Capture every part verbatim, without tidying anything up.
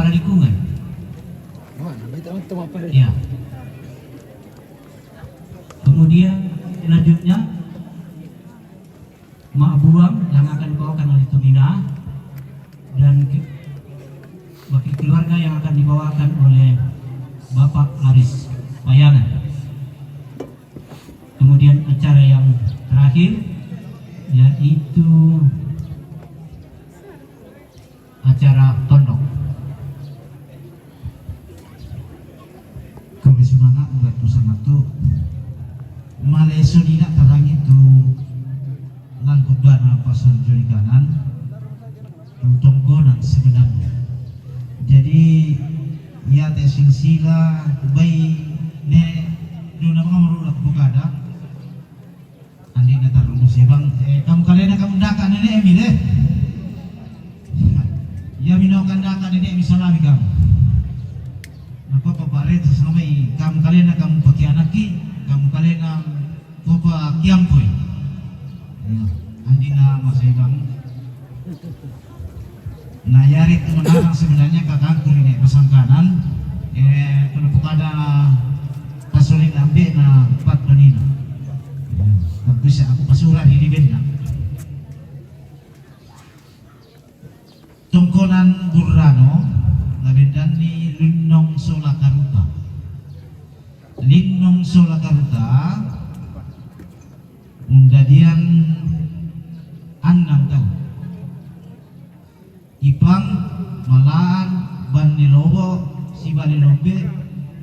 Kepala lingkungan. Ya. Kemudian selanjutnya mak buang yang akan dibawakan oleh Tomina dan ke- wakil keluarga yang akan dibawakan oleh Bapak Aris Payangan. Kemudian acara yang terakhir yaitu acara tondok. Kami semangat buat tu sama tu. Malai sunina tarangi tu langkut bana pasal juri kanan. Tongkonan sebenarnya. Jadi ya te silsila bai ne duna mengamrulak bukada. Andi na tarumu sebang, eh, kamu kalena kamu daka nene mi deh. Ya mino kan daka nene mi salami kamu. Napa papa reta sama i kamu kalena kamu pakai anaki, kamu kalena papa kiampui. Ya, andi na masai kamu. Nah, yari tu menarang sebenarnya kakangku ini pasangkanan. Eh, kalau bukan ada pasulin ambil na empat penina. Tapi saya aku pasurat ini benda. Tongkonan Burrano labendan ni Linnong Sola Karuta. Linnong Sola Karuta undadian annang tau. Ipang, Malaan, Banni Lobo, Sibali Lombe,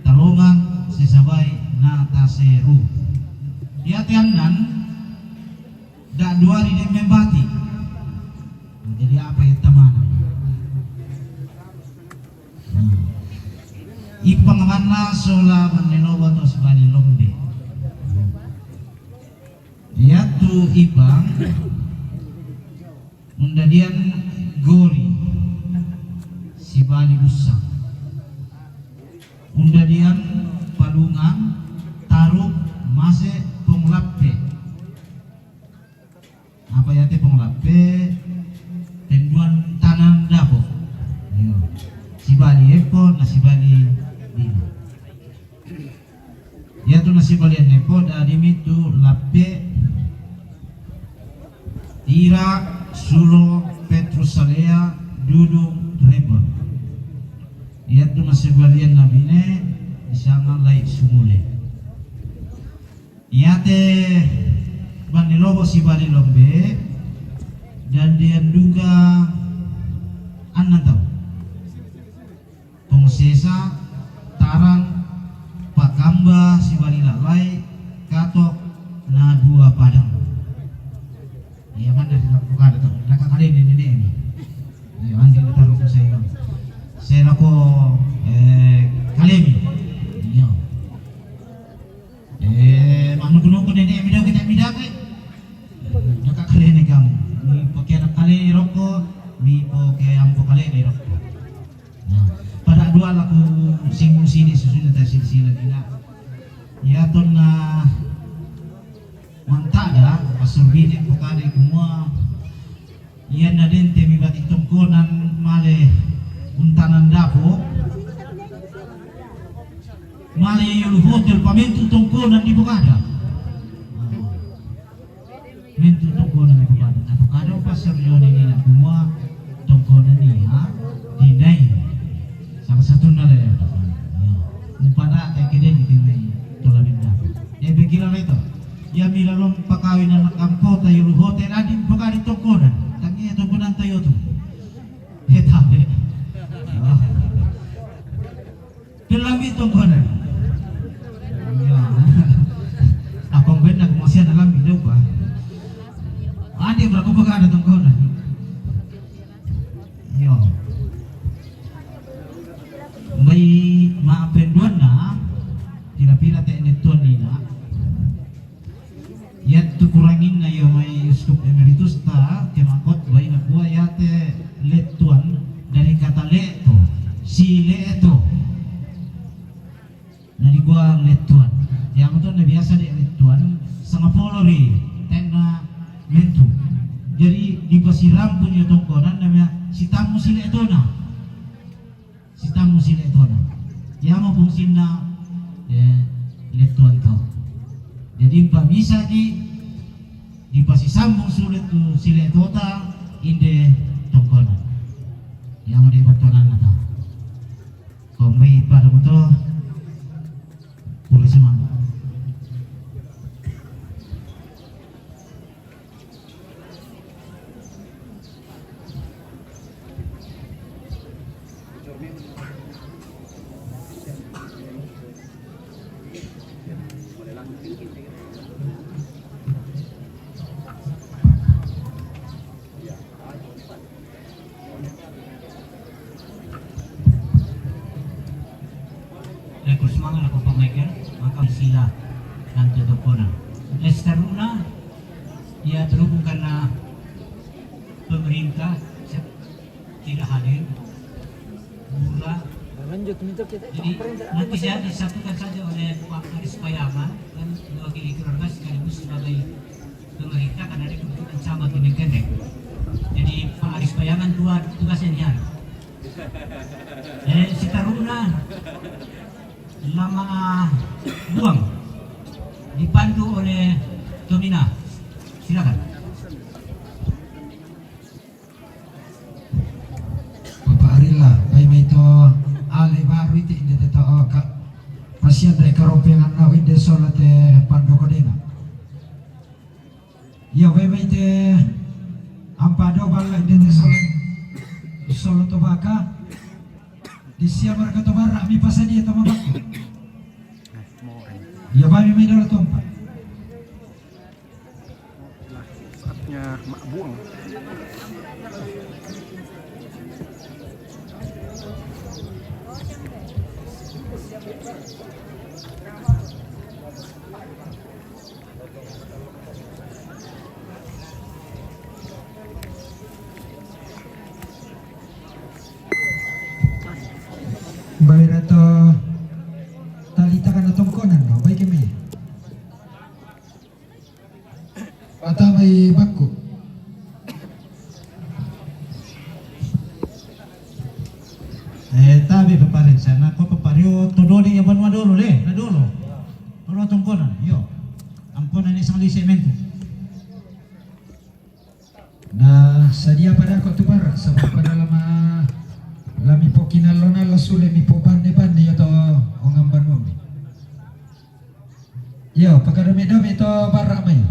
Talongang, Sesabai, Nataseru. Yate annan dak duari de membati. Jadi apa ya tamana? Ipang manna Sola Banni Lobo to Sibali Lombe. Yatu Ipang undadian Gori Sibali Bussa. Undadian Palungan Taruk Mase Ponglappe. Apa yate Ponglappe tenduan tanan dapo. Iyo. Sibali epo na Sibali dina. Yatu na Sibali epo dadi mitu Lappe Ira Sulo Petrus Salea Dudung Rebon. Yatu na Sibali na bine isanga lai sumule. Yate Banni Lobo Sibali Lombe dan dianduka annan tau. Pongsesa Tarang Pakamba Sibali Lalai Katok na dua Padang. Iya mana di laku kada tu. Naka kali ini ini ini. Iya andi taruh saya. Saya laku eh kalemi. Iya. Eh, manuku-nuku nene midake, nene midake. Daka kalene kamu. Mi poke anak kalene roko, mi poke ampo kalene roko. Nah, pada dua laku simu sini susunya ta silsila dina. Ya tonna mantada pasur bine pokade kumua. Iyanna dente mi bati tongkonan male untanan dapo, male yolu hotel pamentu tongkonan di pokada. Mentu tongkonan di pokada. Nah, pokada pasar yoni ni nak kumua tongkonan ni ha dinai. Salah satu nale ya. Umpada tak kede di dinai tola benda. Eh, begila leto. Ya mila lom pakawin anak kampota yolu hotel adi pokada tongkonan. Tangi tongkonan tayo tu. Heta be. Pelambi tongkonan. Ya. Apa benda kemasian dalam hidup ah. Adi berapa pokada tongkonan. Yo. Mai ma penduanna pila-pila te ne tuan ina. Yattu kuranginna iya mai Uskup Emeritus ta ke makkotbah ina kua yate lettuan dari kata le'to, si le'to. Na dikua lettuan. Yamatu na biasa de lettuan sangapolo ri tenna mentu. Jadi dipasirampun iya tongkonan namanya sitammu si le'tona. Sitambung siletona. Iamo fungsinna, eh, lettuanta. Jadi, pamisa di, dipasisambung sulet tu siletota, inde tongkonan. Iamo de battonanna ta. Kombai pada moto, pura semangat. Rekor semangat aku pameker, maka sila dan tetap kona. Estaruna, ya, berhubung karena pemerintah se-, tidak hadir, murah. Jadi, nanti saya disatukan saja oleh Pak Aris Payangan dan mewakili keluarga sekaligus sebagai pemerintah, karena dia kebetulan sama dengan Kendeng. Jadi, Pak Aris Payangan dua tugasnya ini. Eh, Sitaruna, Lama Buang, dipandu oleh Tomina. Silakan. Bapak Arilla, bai mai to ale baru ite inde te to, oh, ka. Pasian de karopengan na inde sola te pandoko dena. Iya, bai mai te ampa do balla inde te solo, solo to baka. Di sia marga to bara mi pasadia to mabakku. Iya, bai mai dolo tompa. Saatnya Mak Buang. Baira to talita kana tongkonan no, baik kami. Patamai bakku. Eh, tabe paparencana, ko papario to dole ya banua dolo le, na dolo. Dolo tongkonan, yo. Ampona ni sang lise mentu. Na sadia pada ko tu bara, sabab pada lama lami pokinalona la sule mi pobanne-banne ya to ongamban momi. Yo, pakadame-dame to bara mai.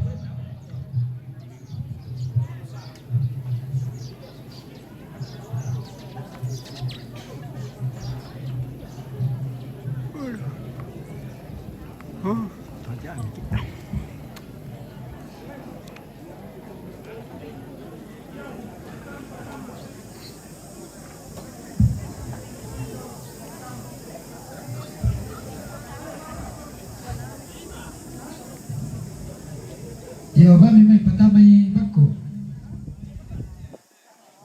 Huh, kerjaan kita. Iyo, bami mai patamai bakku.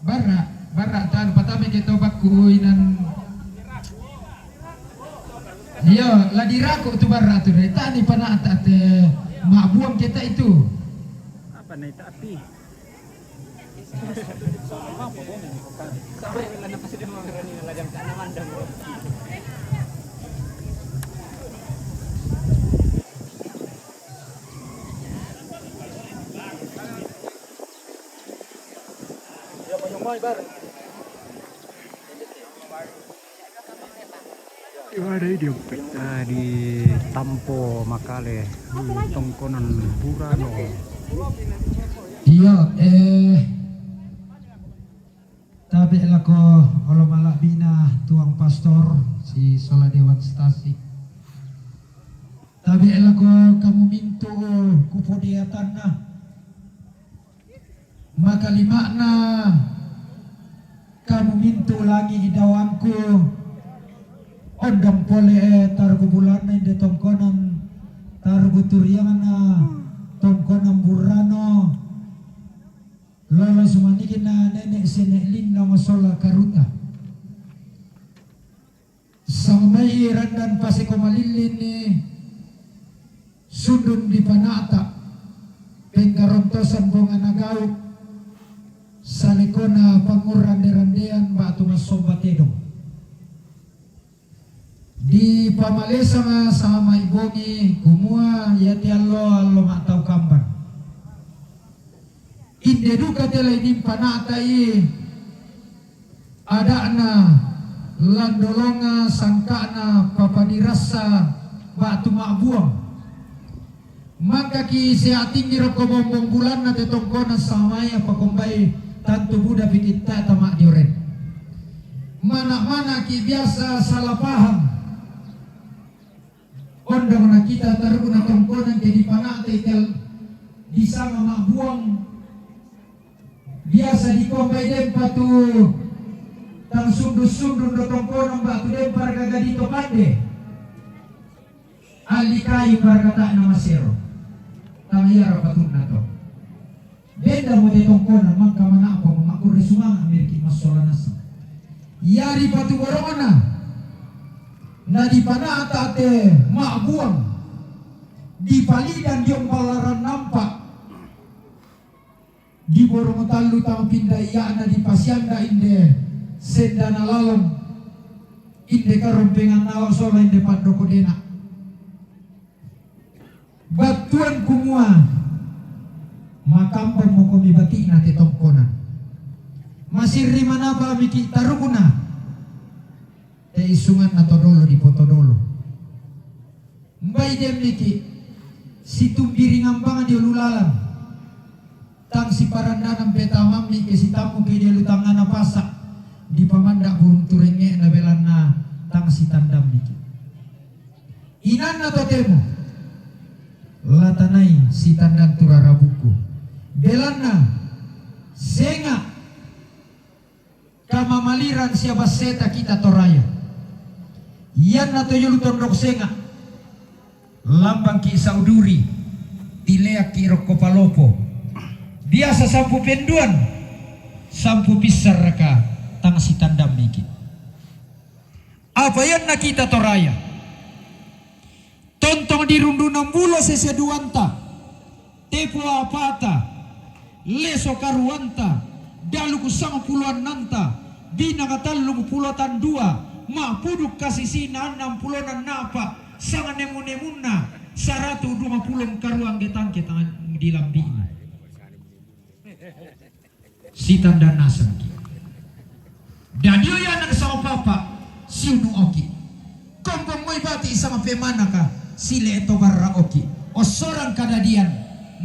Bara, bara, tan patamai ke to bakku inan. Iyo, la diraku tu bara tu deh. Tani panata te Mak Buang kita itu. Apa nih tapi? Tadi tampo makale, hmm, tongkonan Burano. Iyo, eh, tabe lako olo malabina tuang pastor si sola dewan stasi. Tabe lako kamu mintu kupodia tanah. Makalimana, kamu mintu langi idawangku, ondong pole, eh, targu bulana inde tongkonan, targu turiangna tongkonan Burano, lolos manigina nenek senek lino sola karuta. Samai randan pasiko malillin ni sundun di panata, pengkarontosan bonga nagau, salikona pangurande-randean batu masomba tedong. Dipamalesanga samai bongi kumua iate allo, allo ma'tau kamban. Inde duka te lai dimpana'ta'i ada'na landolonga sangka'na papadirassa ba'tu ma'buang. Mangkaki seatinggi rokko bombong bulanna te tongkona samai apa kombai tantu buda pikitta tama dioren. Mana-manaki biasa salah paham. Ondong na kita tarukuna tongkonan ke dipana'tai tel disanga ma'buang. Biasa dikombai dempa tu tang sundun-sundun do tongkonan ba'tu dempa ragaga dito pande. Alli kayu parakata'na masero. Tang iara patunna to. Benda mo te tongkonan mangka mana'pa mo makkurre sumanga' miriki massola nasang. Iari patuborona na dipana'ta te ma'buang. Dipalidan diong ballaran nampa. Di Borong Tallu tang pinda iya'na dipasianda inde sendana lalong, inde karompengan nalo sola inde pandoko dena. Battuan kumua makambang mokomi bati'na te tongkonan. Masirri manapa miki tarukuna te isunganna todolo di potodolo. Mbai demmiki situmbiring ambang di ulu lalang. Tang siparandanan petamammi ke sitammu ke di ulu tangngana pasa dipamanda burung turengnge na belanna tang sitandammiki. Inanna totemo latanai sitandan turara buku. Belanna senga' kamamaliran sia basseta kita Toraya. Ianna to yolu tondok senga'. Lambangki sauduri, tileakki rokko palopo. Biasa sampu penduan, sampu pissarraka tang sitandammiki. Apa ianna kita Toraya? Tontong dirundunang bulo sese duanta, tepo apata, leso karuanta, daluku sangpulo annanta, binanga tallung pulo tandua, ma'puduk kasisina annang pulo nannapa, sanganemu-nemunna, saratu dua pulo karuang getangke tangan dilambi'na. Sitanda nasangki. Dadio iana sama papa siunu oki. Kompong moi bati sama pemanaka sile to barra oki. Ossorang kadadian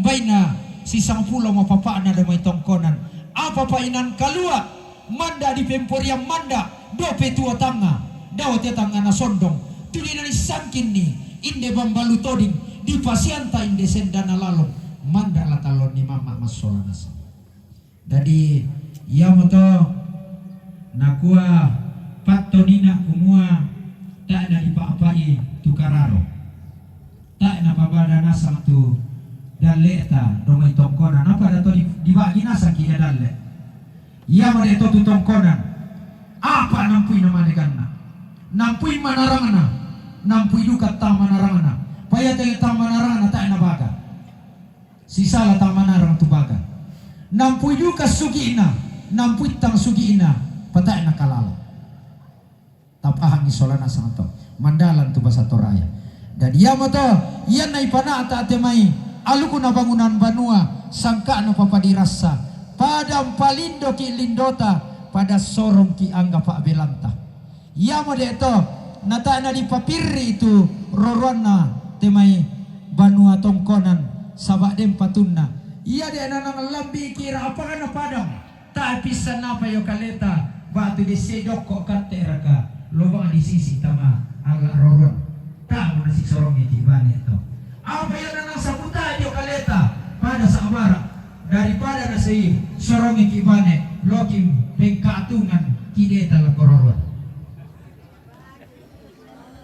baina sisang pulo mo papa'na do mai tongkonan. Apa painan kalua manda di pemporian manda dope tuo tanga dao te tangana sondong. Tuli nani sangkinni inde bambalu toding dipasianta inde sendana lalong manda la talonni mamma massola nasang. Dadi iamoto nakua pattonina kumua tae' nadipa'apa'i tu kararo, tae' napabada nasang tu dalle'ta do mai tongkonan, apa dato di, dibagi nasangki ia dalle'. Iamo de' to tu tongkonan, apa nampui namane ganna, nampui manarangna, nampui duka tang manarangna, pa ia te tang manarangna tae' nabaga. Sisala tang manarang tu baga. Nampui duka sugi'na, nampui tang sugi'na, patae' nakalala. Tapahangi sola nasang to. Mandalan tu basa Toraya. Dadi iamoto, ianna ipana'ta te mai, aluku na bangunan banua, sangka'na papadirassa, pada mpalindoki lindota, pada sorongki angga pa'belanta. Iamo de' to, natae' nadipapirri tu roroanna te mai banua tongkonan, saba' den patunna. Ia de' nanang lambi'ki ra apakana padang, tae' pissan apa io kaleta, batu desse dokko katte raka, lobang di sisi tama alla roroan. Tae' mo nasisorongiki bane to. Apa ia nanang saputa io kaleta, pada sabara, daripada nasei sorongiki bane, loki pengkatungan kideta la kororoan.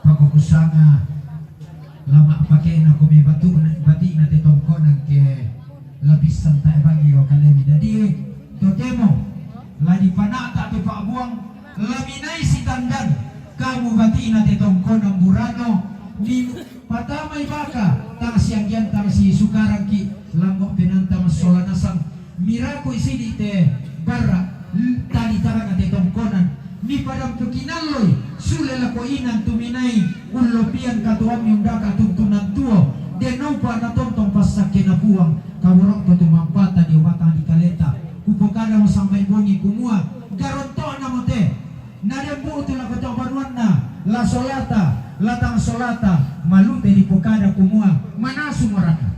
Pagokusanga lama' pakena kome batu bati'na te tongkonan ke lapissan tae' bangi io kalemi. Dadi totemo la dipana'ta te pa'buang, laminai sitandan kamu bati'na te tongkonan burano, di patamai baka tang sianggian tang sisukarangki, lango penanta massola nasang, mirakui sidi te barra tali tarana te tongkonan. Ipadampu kinalloi, sule lako inan tuminai, ullopian katoammi undaka tuntunan tuo, de' naupa' natontong passakkena Puang, kaworo'ko tumampata dio batang dikaleta. Kupokadamo sambai bongi kumua, garonto'namo te. Na den bu'tu lako to banuanna, la solata, la tang solata, malute dipokada kumua, manasumo raka.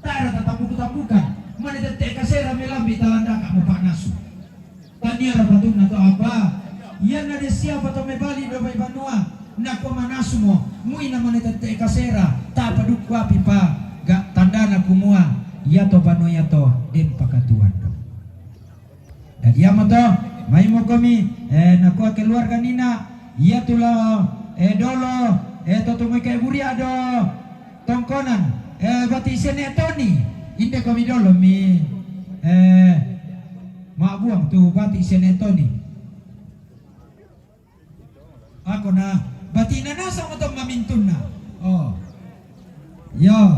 Tae' rata tabuku-tabukan, mane tette' kasera melambi' talandaka'mo pa'nasu. Taniara patunna to apa? Iyanna de' siapa to mebali dio mai banua, nakua manasumo, muina mane tette' kasera, ta'pa dukku api pa, ga' tandana kumua, iato banua iato den pakatuoan do. Dadi iamoto, maimokomi, eh, nakua keluarga nina, iatu lao, eh, dolo, eh, to tumai kaiburi ado tongkonan, eh, bati' sene' toni, inde komi dolo mi, eh, ma'buang tu bati' sene' toni. Ako na, bati'na nasang oto mamintunna. Oh. Yo.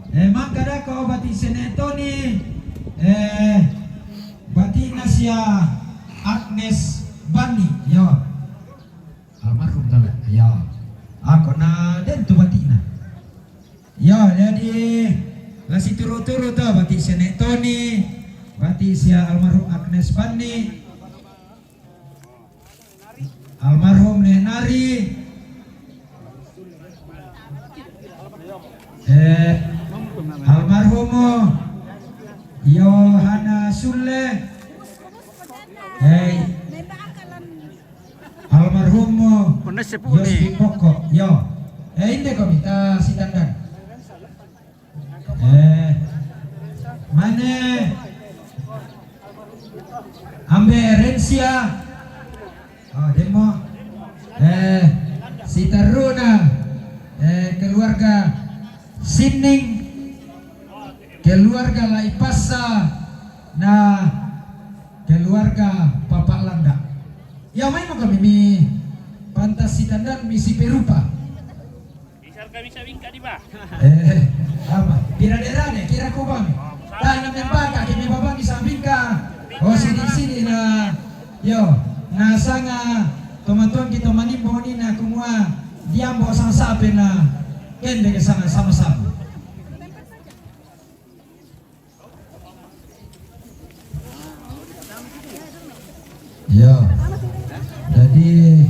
Eh, mangka dako bati' sene' toni, eh, bati'na sia Agnes Bani. Yo. Almarhum tala. Yo. Ako na den tu bati'na. Yo, jadi la situru-turu to bati' sene' toni, bati' sia almarhum Agnes Bani. Almarhum Ne' Nari, eh, almarhum Yohana Sulle, eh, almarhum Yos Pokok, yo. Eh, inde komi ta sitandan. Eh, mane Ambe' Rensia. Oh, demo. Eh, siteruna, eh, keluarga Sining, keluarga Laipasa, na keluarga Papa Landa. Ya, maimokomi mi pantas sitandan mi siperupa. Bisa kami sabingka di ba? Eh, apa? Pira derane, kira ku bang. Tanam yang baka, kini babang bisa bingka. Oh, sini-sini na. Yo, nasanga tomatuan kita manimbo ni na kumua diambo sang sape na kende ke sana sama-sama. Ya. Jadi,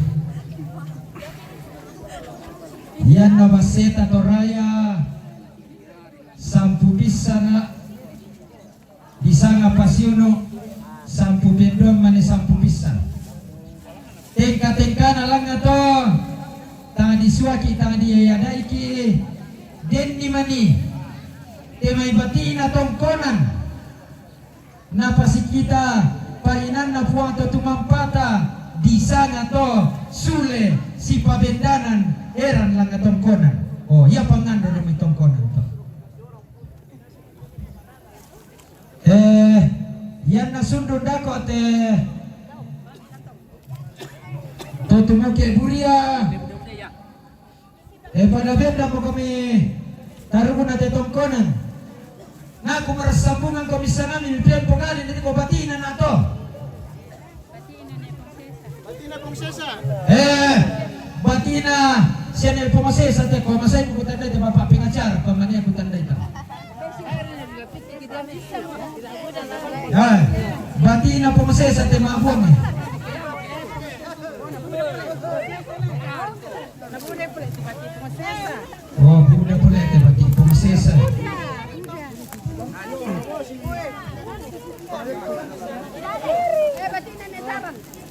iyanna basseta Toraya, sampu bissana, disanga Pasiunu, sampu penduan mane sampu bissana. Tengka-tengkana langnga to, tang disuaki, tang diadaiki, denni mani, te mai bati'na tongkonan, napasikita parinanna Puang to tumampata, disanga to sule sipabendanan eran langnga tongkonan. Oh, iya pangandro demi tongkonan to. Eh, iyanna sundun dako te to tumuke buria. Eh, pada benda mo kami taruna te tongkonan. Naku marasambungan ko misanami mi pian pongali ni ko bati'na na to. Bati'na Pung Sesa. Eh, bati'na sia ne Pung Sesa te ko masai ku tandai te bapak pengacara pamania ku tandai ta. Eh, bati'na Pung Sesa te mabuang. Oh, buda pole te bati' Pung Sesa.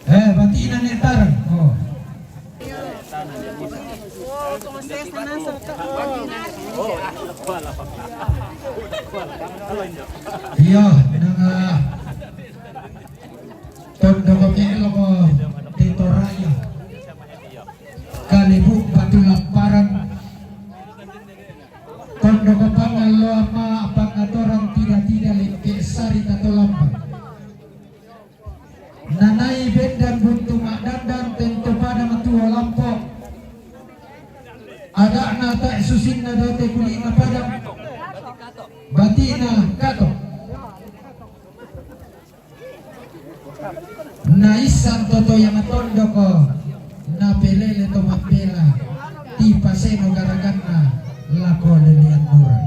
Eh, bati'na Ne' Taran. Oh. Iyo, nanga tondoko melo ko te Toraya. Kalebu Batu Lapparan. Tondoko pangalloa ma pangatorang tida-tida lekke sari tato lambang. Nanai bendan buntu ma'dandan tento pada matuo lampo. Ada'na tae susinna date kuli'na pada. Bati'na kato. Naissan to toyang tondok, napelele to mabbela, tipaseno garaganna lako lelean mura.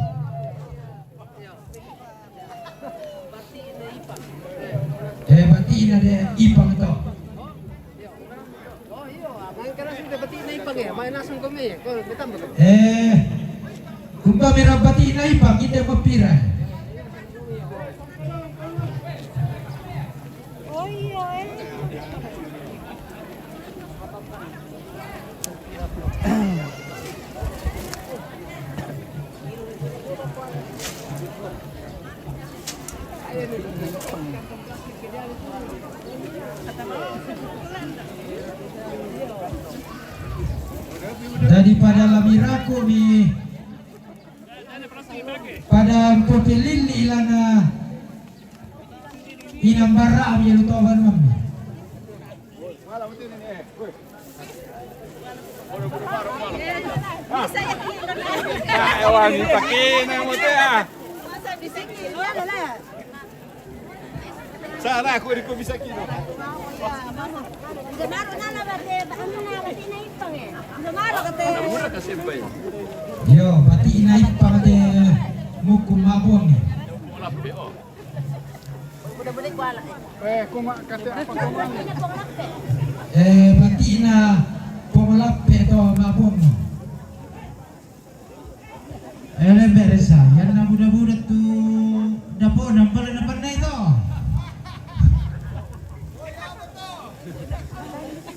Eh, bati'na de Ipang to. Eh, kumba mera bati'na Ipang, ite mappira. Daripada la miraku mi pada mpopelilli lana inang bara ami lu toban mammi. Ah, ewangi pakena mo te, ah. Salah aku di ko bisa kino. Mura ka sempai. Yo, bati'na Ipang te muku mabuang. Eh, kuma kate apa kuma? Eh, bati'na Pong Lappe to mabuang. Eh, le meresa, yanna buda-buda tu dapona pale na pernah itu.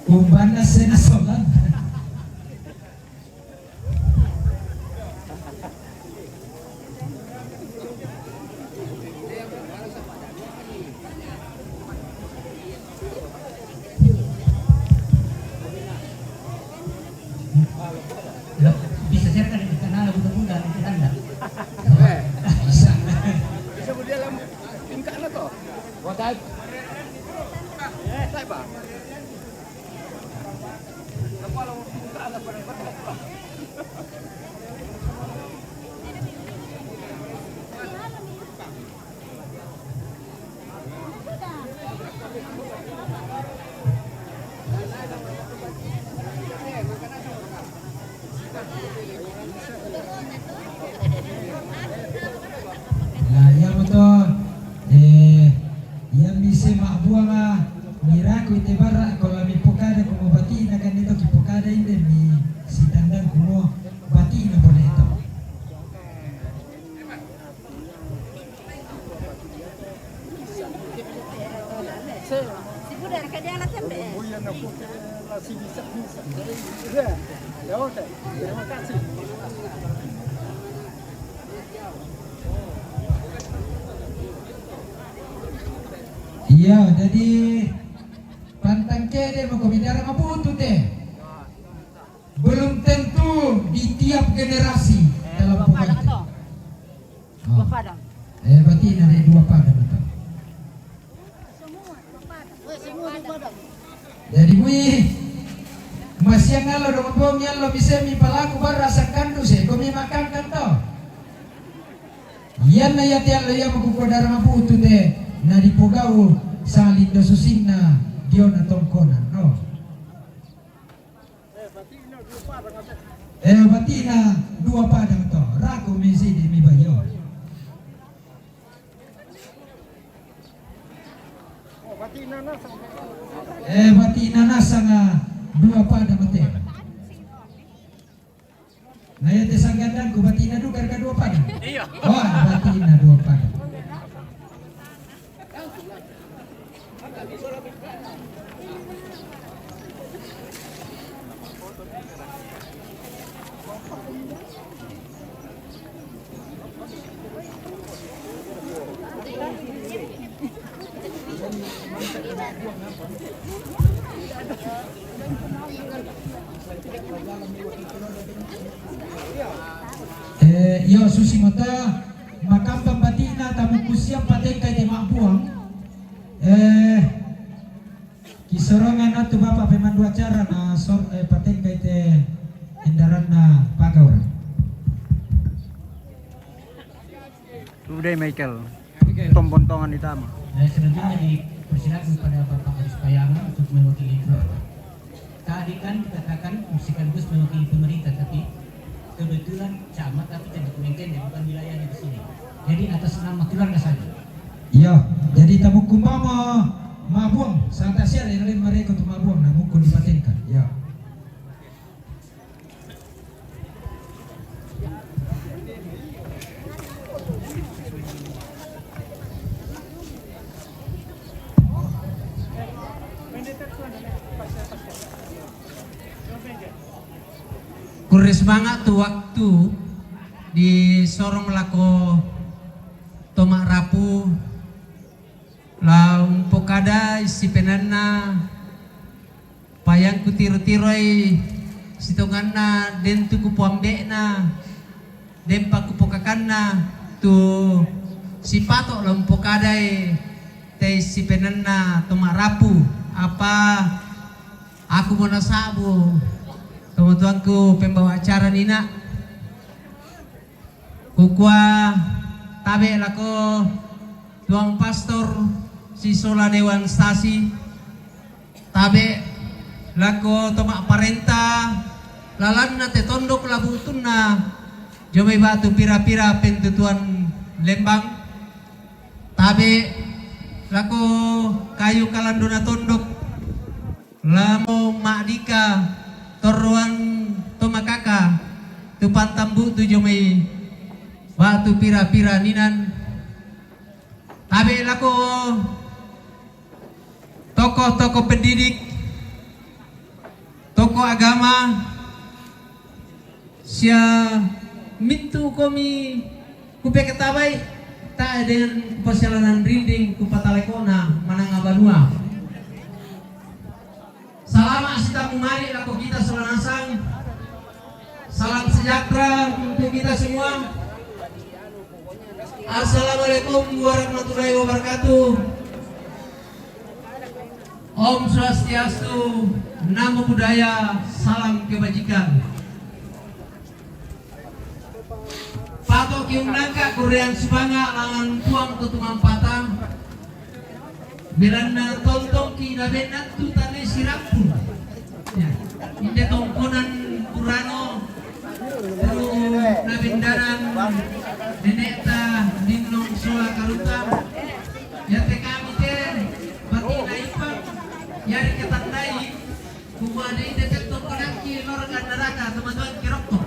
Umbanna sena solan. Bisa share kan, karena ada budak-budak di tetangga. Eh. Bisa. Bisa mo dia lam tingkah na to. What type? Type ba? Nah, iya mo to, eh, iya mi se mabbuang, ah, miraku ite bara, ko la mipokada ko mubati'na kan itu kipokada inde mi sitandang kumo bati'na pole to. Iya, jadi pantang kede mako bidara mabutu te. Belum tentu di tiap generasi dalam pokoknya. Oh. Eh, berarti ada dua pada betul. Jadi kui masiang allo dong po mi allo bisa mi palaku barra sakkandu se ko mi makan kan to. Iyanna iya te allo iya makuko dara mabutu te na dipogau salindo susinna diona tongkonan no. Eh, bati'na dua padang to, raku mi sidi mi bayo. Eh, bati'na nasanga dua padang te. Na iya te sanggandangku bati'na duka ka dua padang. Iya. Oh, bati'na dua padang. Eh, iyo, susi mata makampang bati'na tamu kusiang patengkai te mabbuang. Eh, kisorongan atu Bapak pemandu acara na sor-, eh, patengkai te endaranna pagaura. Udah, Michael. Tombontongan ditama. Eh, selanjutnya di Persilakan pada Bapak Agus Payangan untuk mewakili keluarga. Tadi kan dikatakan sekaligus mewakili pemerintah, tapi kebetulan camat tapi tidak mungkin, bukan wilayahnya di sini. Jadi atas nama keluarga saja. Ya, jadi tamu kumbama mabuang, santa siar yang lain mereka tu mabuang, namun kun dipatenkan. Ya. Kurre sumanga' tu waktu di sorong lako to ma'rapu, la umpokada issipenanna payang kutiro-tiroi sitonganna den tu kupoambe'na, denpa kupokakanna tu sipato' la umpokadai te issipenanna to ma'rapu, apa aku mo nasa'bu tomatuangku pembawa acara nina. Kukua tabe' lako tuang pastor sisola dewan stasi, tabe' lako to ma'parenta lalanna te tondok la bu'tunna jomai ba'tu pira-pira pentutuan Lembang, tabe' lako kayu kalandona tondok, lamo ma'dika torroan to makaka tu pantang bu'tu jomai ba'tu pira-pira ninan, tabe' lako tokoh-tokoh pendidik, tokoh agama, sia mintu' komi kupeketabai, tae' dengan kupasialanan rinding kupataleko'na mananga banua. Salama' sitammu mari lako kita sola nasang. Salam sejahtera untuk kita semua. Assalamualaikum warahmatullahi wabarakatuh. Om Swastiastu, Namo Buddhaya, salam kebajikan. Pato' kiunnangka' kurreang sumanga' langngan Puang to tumampata. Belanna tontongki' nabenna tu tane sirampun. Ya. Inde tongkonan purano tu nabendanan nene'ta Dinnong sola Karuta. Iate kami te batina Ipang, iari katandai, kumua de' inde te tongkonakki lorong neraka, teman-teman, kirokko.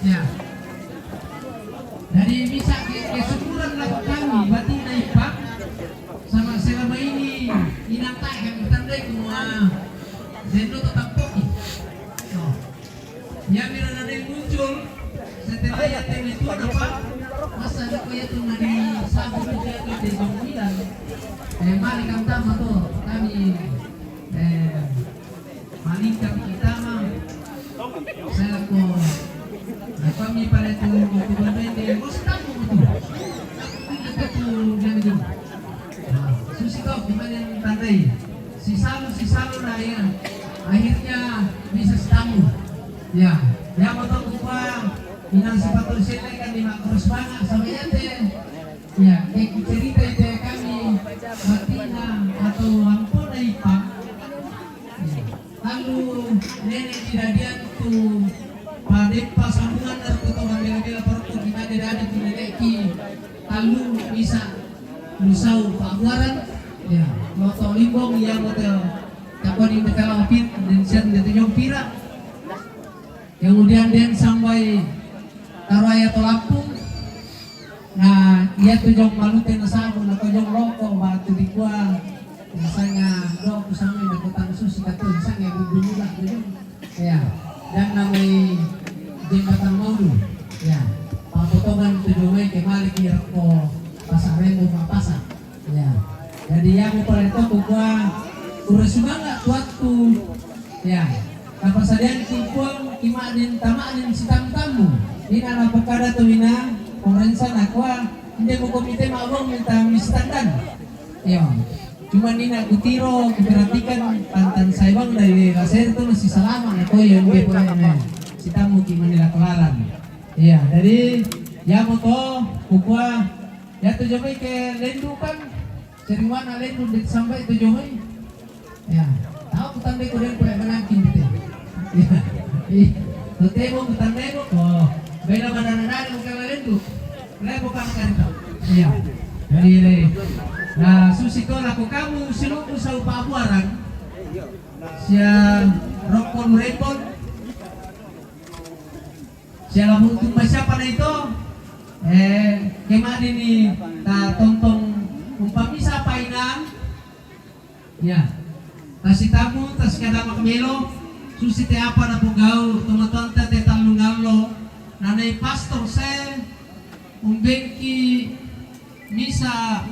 Ya. Jadi bisa ke, kesyukuran lako kami batina Ipang, sama selama ini inang tae kami tandai kumua dendo tetap koki. So. Iami rana den muncul setelah iate metua napa, masa niko iatu nadi sabu tu iatu te jong bilang, eh, mari kami tama to, kami, eh, malingka tama, saya ko, eh, kami pada tu, tu bende, bos tamu tu, tu, tu, tu, tu, tu, tu, Susi to, gimana yang tandai? Si Salu, si Salu lah ya. Akhirnya bisa sitamu. Ya, ya, betul gua. Inang sipato sele kan di makros banget sama ya te. Ya, kayak cerita itu ya kami. Batina atau ampun Ipang. Ya. Tallu nene' didadian tu padeppa sambunganna ro to mabela-bela parokko ki mane dadi tu nene'ki tallu misa' musau pa'buaran, ya, loto limbong, iya moto takoni betala opit, den sian de tujong pira. Kemudian den sambai taroaya to lampung. Nah, iya tujong malute nasabu, na tujong loko batu dikua. Misalnya, do aku sampai na kutang susi katu, misalnya bumbu mula tujong. Ya, dan namai jembatan Maulu. Ya, papotongan tujong mai kembali ki rokko pasar Rembo ma pasar. Ya. Jadi iya mo pale to kukua kurre sumanga' tu waktu. Ya. Napasadian ki Puang ki ma'din tama'din sitammu-tammu. Ina napokada tu ina pemerinsa nakua, inde mo komite ma'bong minta mistandan. Yo. Cuma ina kutiro, kuperhatikan pantan saibang dari Laser tu masih salama, nakua yo inde pole ne. Sitammu ki manila kelaran. Iya, jadi iya mo to kukua Yatu jamai ke lendu kan, Sariwana lenduk di sampai tu jomai. Ya, tau kutandai ko den pole manangking gitu. Ya, ih, tu temo kutandai ko, ko, bela badana-dana ko kala lenduk. Lepo kan kan tau. Ya, jadi le. Nah, susi ko lako kamu siluku sau pabuaran. Sia rokko nu repot. Sia lamu tumba siapa na itu? Eh, kemari ni ta tontong umpamisa painang. Ya. Tasitamu, tasikada makmelo, susi te apa na pogau, tomatoanta te tallungallo, nanai pastor saya, umbengki misa,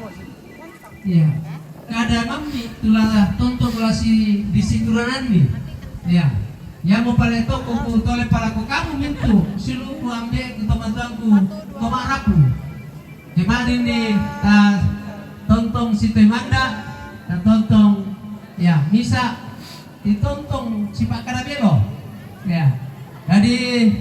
ya. Kada mammi tula tontong lasi di siturananni. Ya. Ya mo pale toko ku tole palaku kamu mintu, siluku ambe ku tomatoangku, ko marapu. Kemari ni ta tontong sitoi manda, ta tontong, ya, misa, ditontong sipakkada belo. Ya. Jadi,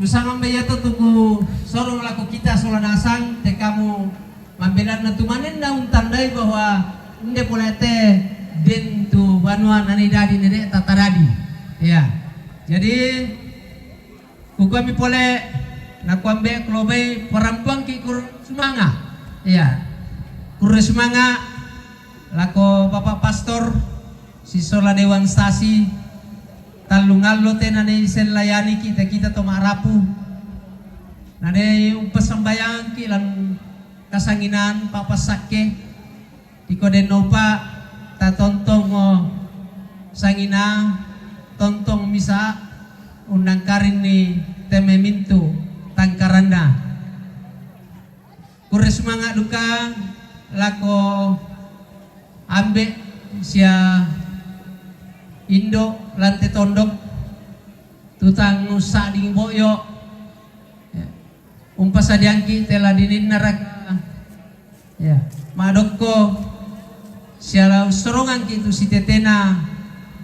kusangambe iya to tuku sorong lako kita sola nasang, te kamu mambelanna tu manenna untandai bahwa inde pole te den tu banua nani dadi nene tatadadi. Ya. Jadi, kukuami pole, nakuambe kulobai parampuangki kur sumanga. Iya. Kurre sumanga, lako Bapak Pastor, sisola Dewan Stasi, tallungallo te nanai sellayaniki te kita to marapu. Nanai umpasambayangki lan kasanginan papassakke. Iko den nopa ta tontong sangina, tontong misa unnangkarinni temme mintu tangkaranna. Kurre sumanga duka lako ambe sia indo lante tondok tutang sading boyo. Ya. Umpasadiangki tela dininna raka. Ya, madokko siala ussorongangki tu sitetena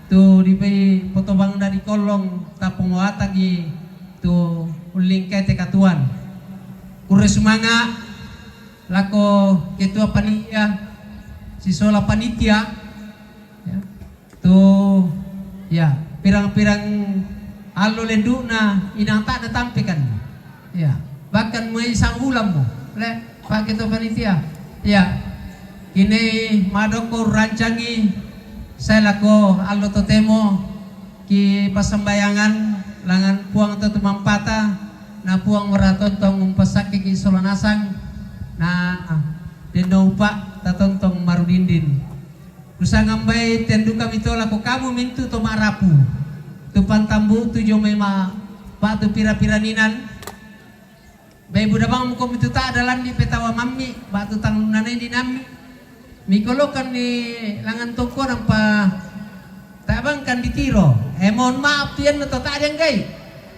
tu dipai potobangna di kollong tapongoatangi tu ullingkai te katuan. Kurre sumanga lako ketua panitia, sisola panitia, ya. Tu, ya, pirang-pirang allo lendukna inang tak natampekan. Ya, bahkan mai sang ulam mo. Le, pake to panitia. Ya. Kini madokko rancangi saya lako allo totemo ki pasambayangan langan Puang to tumampata na Puang maraton tong umpasakke ki sola nasang na dendo upa tatontong marudindin. Kusangambai tendu kami to lako kamu mintu to marapu. Tu pantambu tu jomai ma batu pira-pira ninan. Bai budabang muko mintu tak dalan di petawa mammi batu tang lunanai di nammi. Mikolokan ni langan toko nampa tabangkan di tiro. Eh, mohon maaf tu yan to tak dianggai.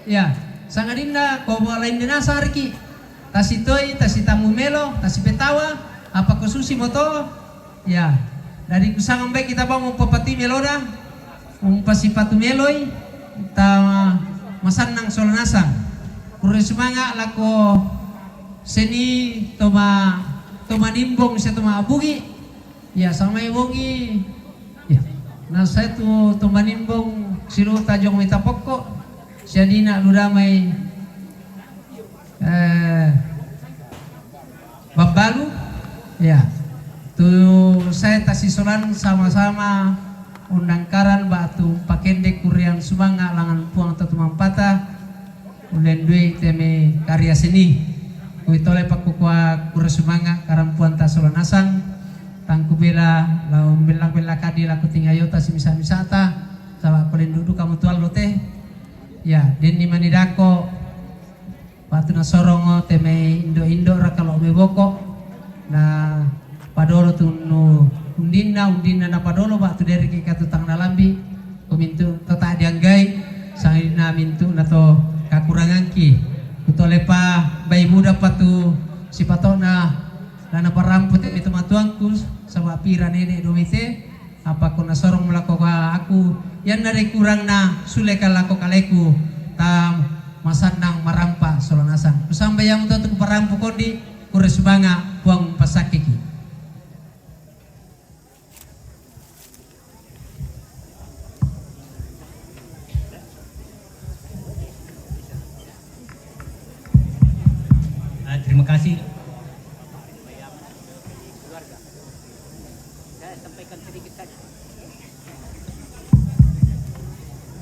Ya, sangadinna ko lain dinasarki. Tasitoi, tasitamu melo, tasipetawa, apa ko susi moto. Ya, dari kusangambai kita bang umpapati meloda, umpasipatu meloi, ta masannang sola nasang. Kurre sumanga lako seni toma, toma nimbong sia toma abugi. Ya, samai bongi. Ya. Nah, saya tu toma nimbong silu tajong mita pokok. Siadina ludamai eh, babbalu, ya. Tu saya tasisolan sama-sama undangkaran batu pakende kurian sumanga langan Puang tatumampata ulendui teme karya seni. Kuitole pakkukua kure sumanga karampuan tasola nasang tangku bela lau bella-bella kadi laku tingayota simisa-misata sawa kolendudu kamu tuallo te. Ya, denni manidako Batu nasorongo te mai indo-indo raka lo mai boko na padolo tunnu undinna, undinna na padolo batu dereki katutang nalambi. Kumintu tata dianggai sangadinna mintu na to kakurangangki. Kutolepa bai muda patu sipatona lana parampu te itu matuangku sama pira nene domite. Apa ko nasorong mulako ka aku, yanna de kurang na suleka lako kaleku, ta masannang marampa sola nasang. Kusambayang to tu parampu kondi, kure sumanga Puang pasakkeki. Sampaikan sedikit saja.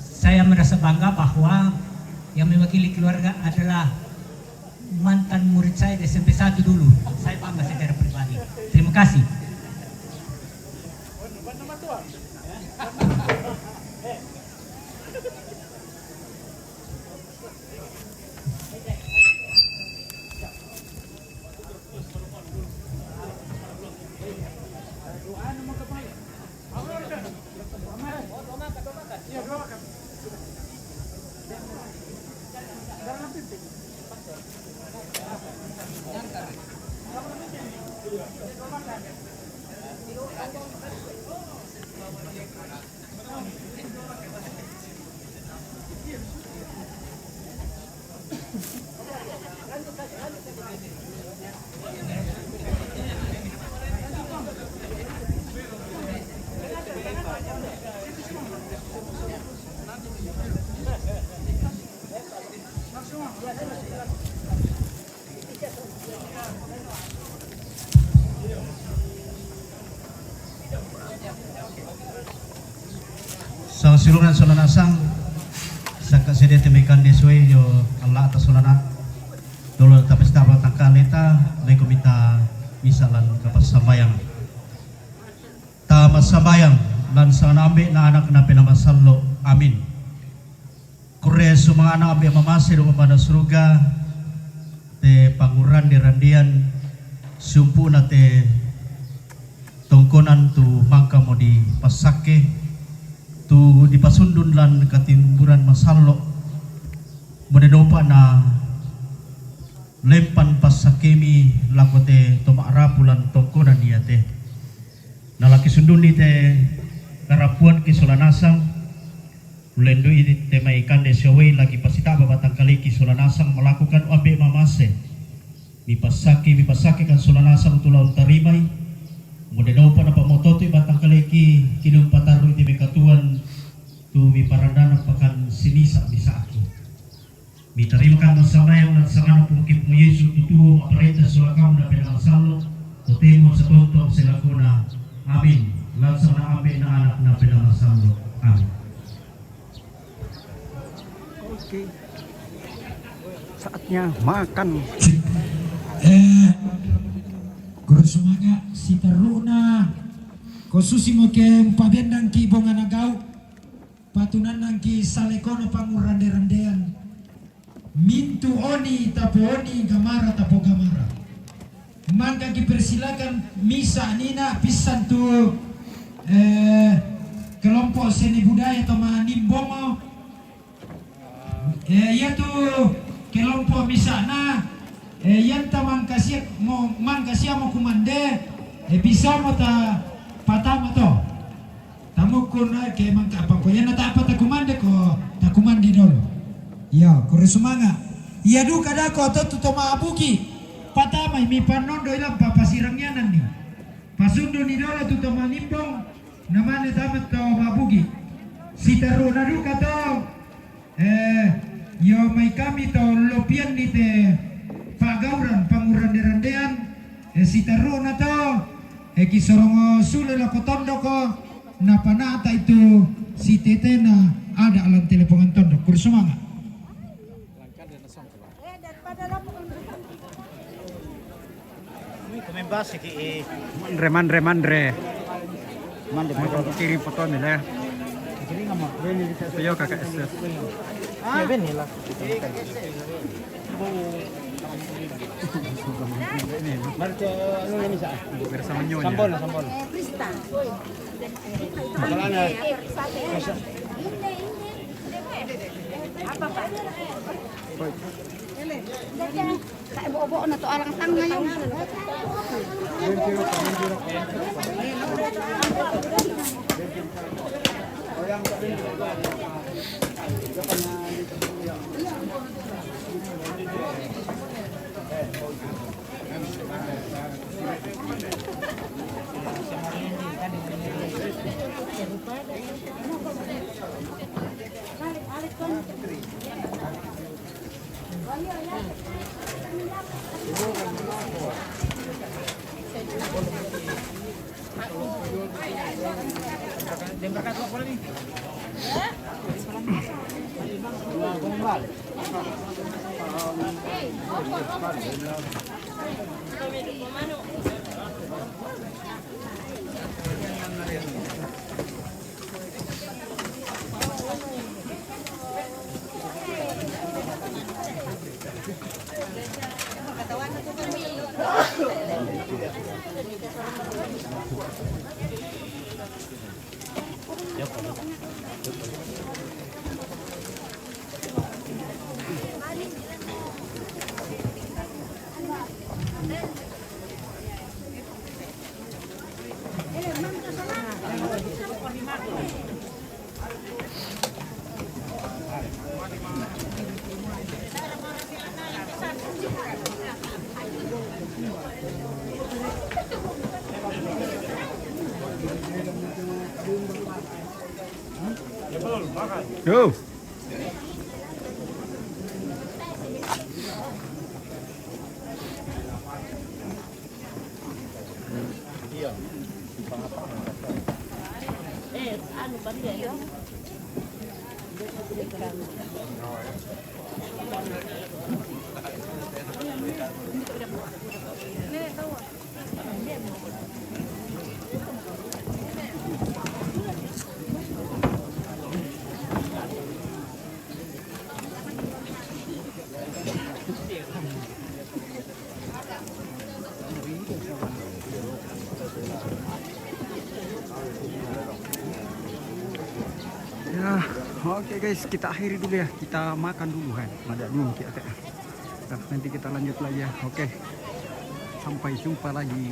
Saya merasa bangga bahwa yang mewakili keluarga adalah mantan murid saya di S M P satu dulu. Saya bangga secara pribadi. Terima kasih. Sangsiulungan sola nasang, sangka sedia temikan deswe jo Allah atas solana. Dolo tapesta batangkale ta, leko mita misa lan kapassambayang. Ta massambayang lan sangana Ambe' na Anak na Penaa Masallo'. Amin. Kurre sumanga'na Ambe' mamase ro Bapa'na Suruga, te pangurrande-randean, siumpu'na te tongkonan tu mangkamo dipassakke, tu dipasundun lan katimburan masallo', mudaenpa na lempan passakkemi lako te to ma'rapu lan tongkonan iate. Nala kisundunni te karapuanki sola nasang, ullendu'i te mai kande siowai la kipasitaba batangkaleki sola nasang malakukan Ambe' mamase. Mipassakki, mipassakkikan sola nasang tu la untarimai, mudaenpa napamototoi batangkaleki, kinumpatarru'i te mai katuoan tu miparandana pakan simisa-misa'ki. Mitarimakan massambayang lan sangana Puangki Puang Yesu, tu tuo ma'parenta sola Kami na Penaa Masallo', totemo satontong selakona. Amin. Lan sangana Ambe' na Anak na Penaa Masallo'. Amin. Oke. Saatnya makan. Eh, Guru Sumanga', siterru'na, ko susimo ke umpabendangki bongana gau', patunannangki salekono pangurrande-randean, mintu' oni tapooni, gamara tapogamara. Mangka kipersilakan misa' nina pissan tu, eh, kelompok seni budaya to Manimbongo. Eh, iatu kelompok misa'na, eh, ianta mangkasia-, mo-, mangkasiamo kumande, eh, bisamo ta patama to. Tamukkun, eh, ke mangka apa ko, ianna ta'pa takumande ko, takumande dolo. Iya, kurre sumanga'. Iya duka dako atau tu to ma'buki. Patamai mi pannondoi lan papasirangiananni. Pasunduni dolo tu to Manimbong, namane tama to ma'buki. Siterru'na duka to, eh, io mai kami to lopianni te pa'gauran pangurrande-randean, eh, siterru'na to, eh, kisorongo sule lako tondoko, napana'ta itu sitetena ada' lan telepongan tondok. Kurre sumanga'. Manre, manre, manre. Manre, manre. Kirim foto ni le. Iyo, kakak S S. Bersama nyonya. Sambol, sambol. Apa, Pak? Kae bo'o-bo'ona to alang tangngayong. Yo. Ya, oke guys, kita akhiri dulu ya. Kita makan dulu, kan. Ada dulu kita. Nah, nanti kita lanjut lagi ya. Oke. Sampai jumpa lagi.